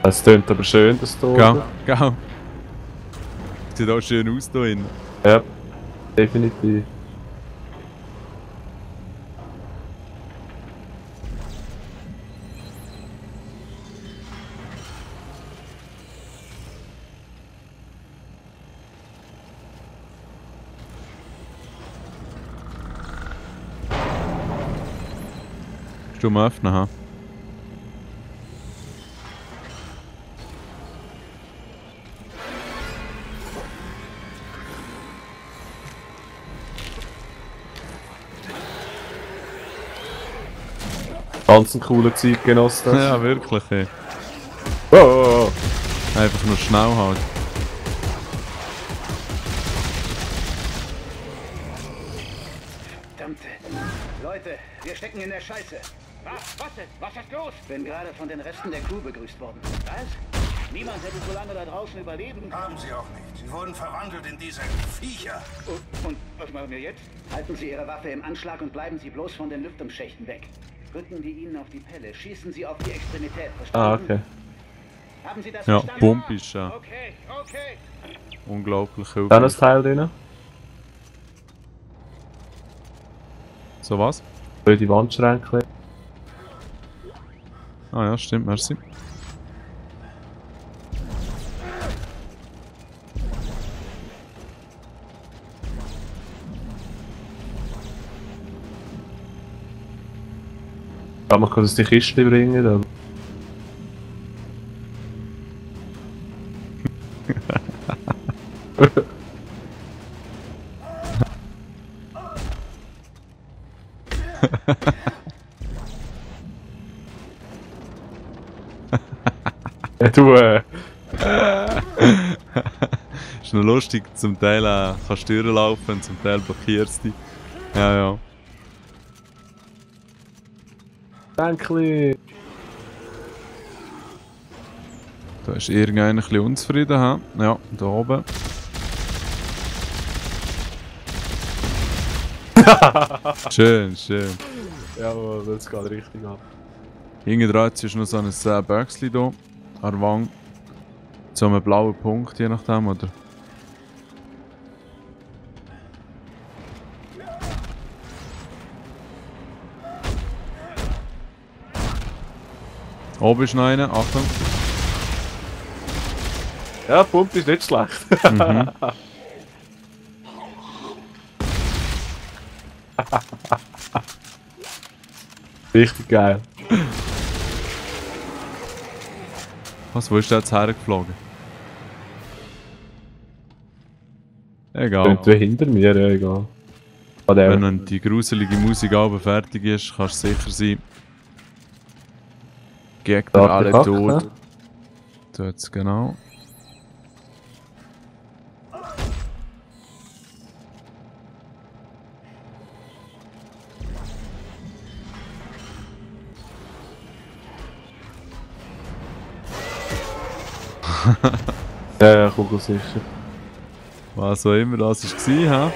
Es tönt aber schön, das Tor. Gell, gell. Sieht auch schön aus da drin. Ja, definitiv. Du mal öffnen, ha? Ganz ein cooler Zeitgenosse. Das. Ja, wirklich, ey. Oh, oh, oh. Einfach nur schnell halt. Verdammte. Leute, wir stecken in der Scheiße. Was denn? Was ist los? Bin gerade von den Resten der Crew begrüßt worden. Was? Niemand hätte so lange da draußen überleben. Haben sie auch nicht. Sie wurden verwandelt in diese Viecher. Und was machen wir jetzt? Halten Sie Ihre Waffe im Anschlag und bleiben Sie bloß von den Lüftungsschächten weg. Drücken wir ihnen auf die Pelle. Schießen Sie auf die Extremität. Verstanden? Ah, okay. Haben Sie das Ja, verstanden? pumpisch, ja. Okay, okay. Unglaublich Dann hilfreich. ein Teil drin. So was? Für die Wandschränke. Ah ja, stimmt, merci. Kann man kurz die Kiste bringen? Dann. Ja, du, Ist noch lustig, zum Teil kannst du durchlaufen, zum Teil blockierst du dich. Ja, ja. Bänkli. Da ist irgendeiner ein bisschen unzufrieden, ha? Ja, da oben. Schön, schön. Jawohl, das geht richtig ab. Hinten dran ist noch so ein Böckchen hier, an der Wange. So ein blauer Punkt, je nachdem, oder? Oben ist noch einer, Achtung. Ja, Pump ist nicht schlecht. Mhm. Richtig geil. Was, wo ist der jetzt hergeflogen? Egal. Könnt ihr hinter mir, ja, egal. Wenn dann die gruselige Musik aber fertig ist, kannst du sicher sein. Gegner alle tot. Tut's genau. Ja, Kugel sicher. Was auch immer das war, ha?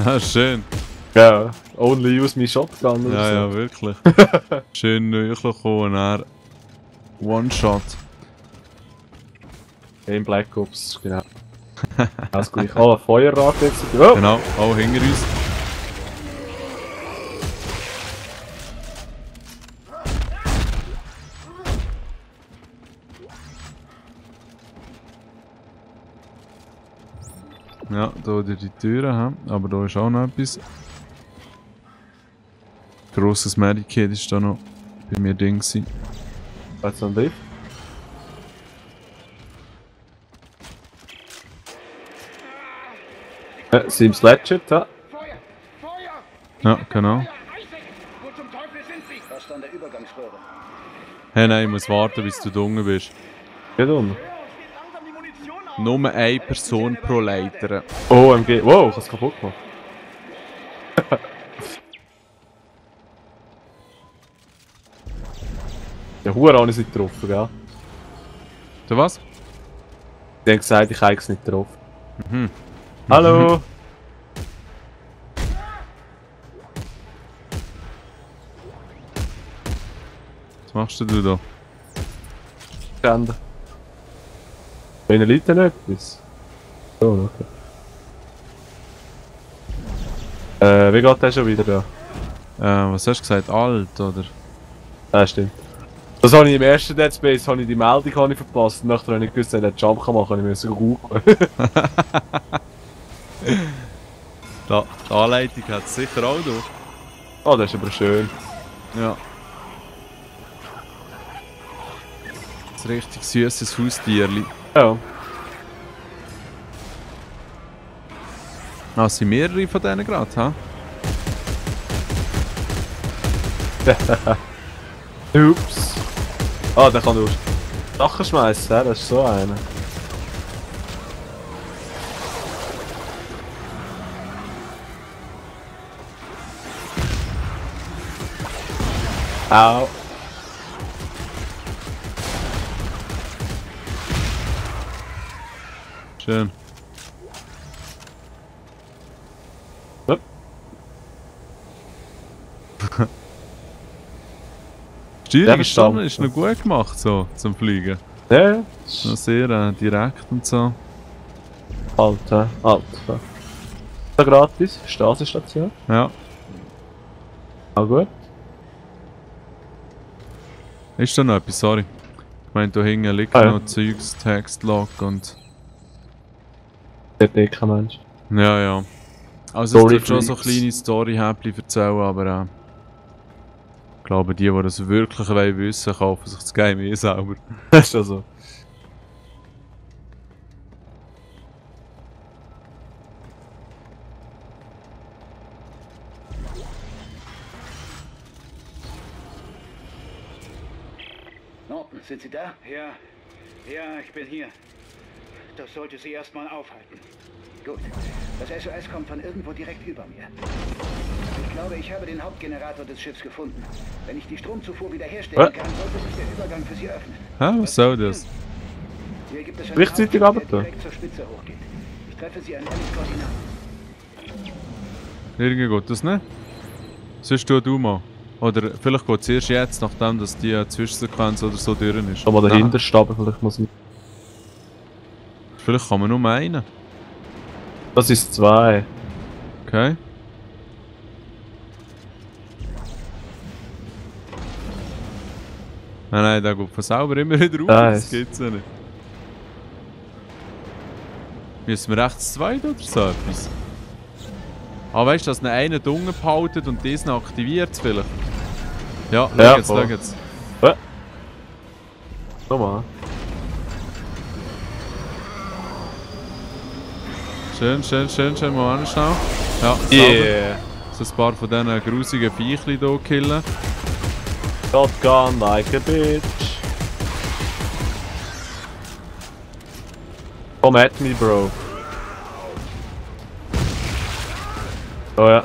Ja, schön. Ja, only use my shotgun oder Ja, so. ja, wirklich. Schön neu gekommen und dann One-Shot. In Black Ops, genau. Das gleich. Oh, Feuerrad jetzt. Oh. Genau, auch hinter uns. Ja, da durch die Türen haben, aber da ist auch noch etwas. Grosses Medikit ist da noch bei mir drin gewesen. Jetzt noch ein Lift. Ja, Sims Legend, ja. Feuer! Feuer! Ja, genau. Isaac! Wo zum Teufel sind Sie? Fast an der Übergangsröhre. Hey, nein, ich muss warten, bis du dunkel bist. Geht um. Es geht langsam die Munition aus. Nur eine Person pro Leiter. OMG. Wow, ich hab's kaputt gemacht. Ja, Hure habe ich es nicht getroffen, gell? Du was? Die haben gesagt, ich habe es nicht getroffen. Mhm. Hallo! Was machst du da? Ende. Meine Leute nicht etwas? So, okay. Wie geht der schon wieder da? Was hast du gesagt? Alt, oder? Ja, stimmt. Das habe ich im ersten Dead Space habe ich die Meldung verpasst. Und nachher habe ich gewusst, dass ich einen Jump machen kann. Ich muss googeln. Die Anleitung hat es sicher auch da. Oh, das ist aber schön. Ja. Ein richtig süßes Haustierli. Ja. Ah, es sind mehrere von denen gerade, ha? Ups. Ah, der kann durch Sachen schmeißen, ja? Das ist so einer. Au. Schön. Ja. Steuerung verstanden. ist noch gut gemacht, so, zum Fliegen. Ja, Noch sehr direkt und so. Alter. Da gratis, Straßenstation. Ja. Ah, gut. Ist da noch etwas? Sorry. Ich meine, da hinten liegt Ah, ja. noch Zeugs, Textlog und... Der kein Mensch. Ja, ja. Also Story es tut schon so Freaks. kleine Story-Häppchen erzählen, aber ich glaube, die das wirklich wissen wollen, kaufen sich das Game eh selber. Das ist also. Norton, sind Sie da? Ja, ich bin hier. Das sollte Sie erstmal aufhalten. Gut. Das SOS kommt von irgendwo direkt über mir. Ich glaube, ich habe den Hauptgenerator des Schiffs gefunden. Wenn ich die Stromzufuhr wiederherstellen kann, sollte sich der Übergang für Sie öffnen. Hä, was soll das? Hier gibt es einen Rechtzeitig Hauptgang, der runter. direkt zur Spitze hochgeht. Ich treffe Sie an Ellens Koordinaten. Irgendwie geht das nicht. Sonst du mal. Oder vielleicht geht es erst jetzt, nachdem dass die Zwischensequenz oder so durch ist. Schon mal Nein. dahinter stehen, vielleicht muss ich. Vielleicht kann man nur einen. Das ist 2. Okay. Nein, der geht von selber immer wieder raus. Das Nice. gibt's ja nicht. Müssen wir rechts 2 oder so etwas? Ah, weißt du, dass einer unten behaltet und diesen aktiviert vielleicht? Ja, schau Ja, jetzt, voll. schau jetzt. Nochmal. Schön, mal schnell. Ja, Yeah. so ein paar von diesen grusigen Viechli hier killen. Shotgun like a bitch. Come at me, bro. Oh ja.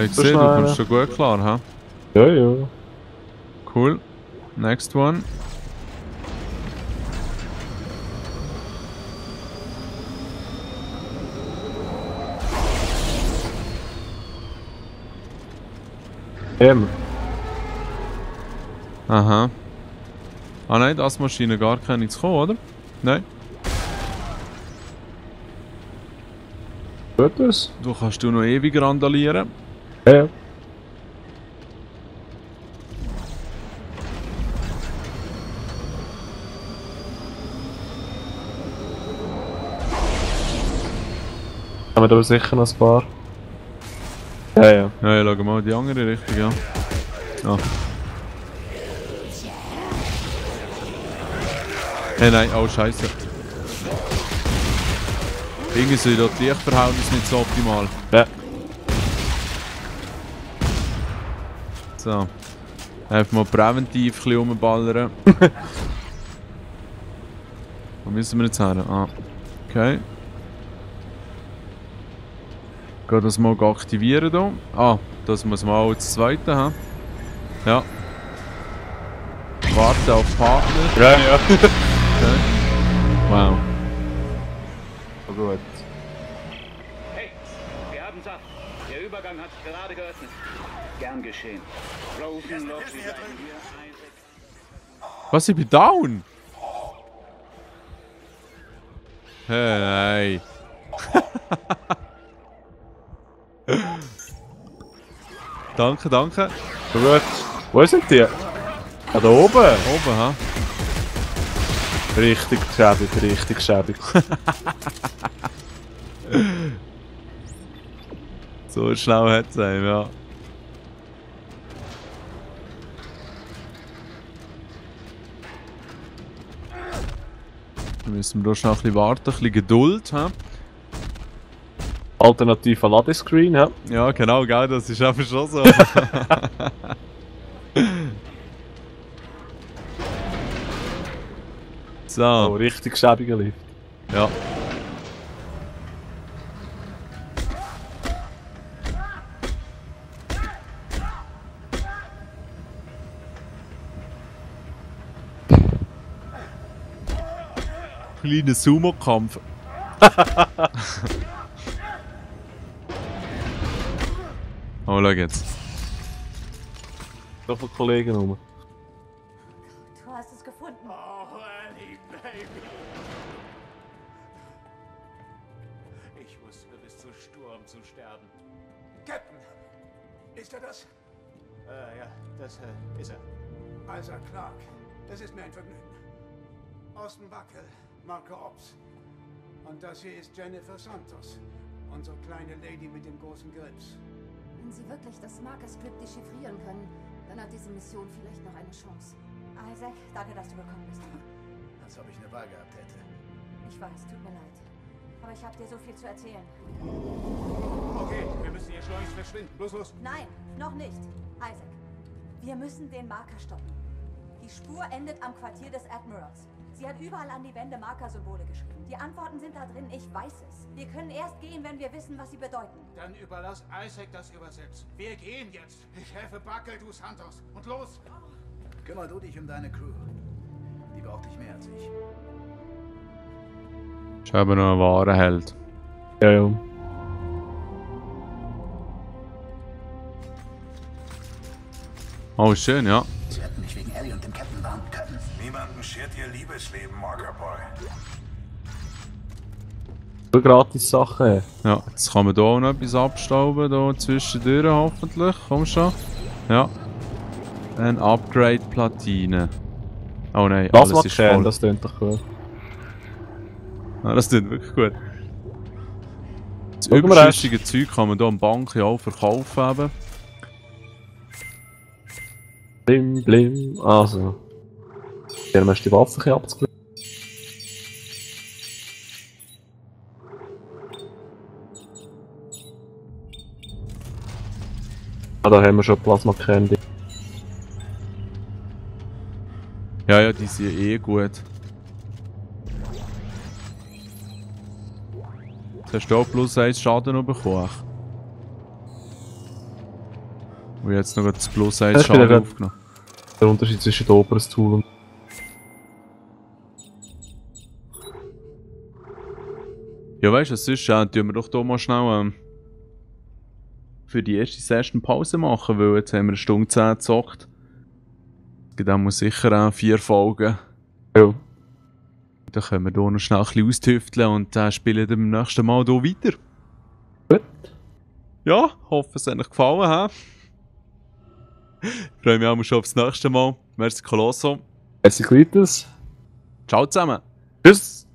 Ich sehe, du kommst schon gut klar, ha? Ja. Cool. Next one. Immer. Aha. Ah nein, das Maschine gar keine zu kommen, oder? Nein. Gut das? Du kannst du noch ewig randalieren. Ja. Haben wir da sicher noch ein paar? Ja. Ja, schau mal die andere Richtung, ja. Ah. Hey, nein, oh scheiße. Irgendwie sind da die Lichtverhältnisse nicht so optimal. Ja. So. Einfach mal präventiv ein bisschen rumballern. Wo müssen wir jetzt her? Ah. Okay. Geh das mal aktivieren hier. Ah, das muss man auch das zweite haben. Ja. Warte auf Partner. Ja, ja. Okay. Wow. Oh, gut. Hey, wir haben Saft. Der Übergang hat sich gerade geöffnet. Gern geschehen. Rosen, Loch, Sie bleiben hier. Isaac. Was, ich bin down? Hey. Danke, danke. Gut. Wo sind die? Ah, da oben. Oben, ha? Richtig schäbig, richtig schäbig. So schnell hat es einem, ja. Dann müssen wir da schnell ein bisschen warten, ein bisschen Geduld haben. Alternativer Ladescreen, ja. Ja, genau, gell, das ist einfach schon so. Oh, So, richtig schäbiger Lift. ja. Kleiner Sumo-Kampf. Oh, schau jetzt. Noch von Kollegen rum. Du hast es gefunden. Oh, Annie, Baby. Ich wusste bis zu Sturm zu sterben. Captain, ist er das? Ja, das ist er. Isaac Clarke, es ist mir ein Vergnügen. Austin Buckle, Marco Ops. Und das hier ist Jennifer Santos, unsere kleine Lady mit dem großen Grips. Wenn Sie wirklich das Marker-Skript dechiffrieren können, dann hat diese Mission vielleicht noch eine Chance. Isaac, danke, dass du gekommen bist. Als ob ich eine Wahl gehabt hätte. Ich weiß, tut mir leid. Aber ich habe dir so viel zu erzählen. Okay, wir müssen hier schleunigst verschwinden. Los. Nein, noch nicht. Isaac, wir müssen den Marker stoppen. Die Spur endet am Quartier des Admirals. Sie hat überall an die Wände Markersymbole geschrieben. Die Antworten sind da drin, ich weiß es. Wir können erst gehen, wenn wir wissen, was sie bedeuten. Dann überlass Isaac das Übersetzen. Wir gehen jetzt. Ich helfe Buckle, du Santos. Und los! Kümmer du dich um deine Crew. Die braucht dich mehr als ich. Ist eben noch ein wahrer Held. Ja, ja. Oh, schön, ja. Sie hätten mich wegen Ellie und dem Captain warnen können. Niemanden schert ihr Liebesleben, Markerboy. So gratis Sachen. Ja, jetzt kann man hier auch noch etwas abstauben, hier zwischendurch hoffentlich. Komm schon. Ja. Eine Upgrade-Platine. Oh nein, Das alles ist voll. das klingt doch gut. Ja, das klingt wirklich gut. Das Schauen wir überschüssige Zeug kann man hier am Bank ja auch verkaufen. Eben. Blim, blim. Also. Hier hast du die Waffe ein bisschen abzugeben. Ah, da haben wir schon Plasma-Candy. Ja, ja, die sind eh gut. Jetzt hast du auch plus 1 Schaden noch bekommen. Und jetzt noch das plus 1 Das ist Schaden wieder- aufgenommen. Der Unterschied zwischen dem oberen Tool und. Ja, weißt du, was ist? Tun wir doch hier mal schnell für die erste Session Pause machen, weil jetzt haben wir 1:10 gezockt. Es gibt auch sicher 4 Folgen. Ja. Dann können wir hier noch schnell ein bisschen austüfteln und spielen dann beim nächsten Mal hier weiter. Gut. Ja, hoffe es hat euch gefallen. Freue mich auch schon aufs nächste Mal. Merci Colosso. Merci, Glitas. Ciao zusammen. Tschüss.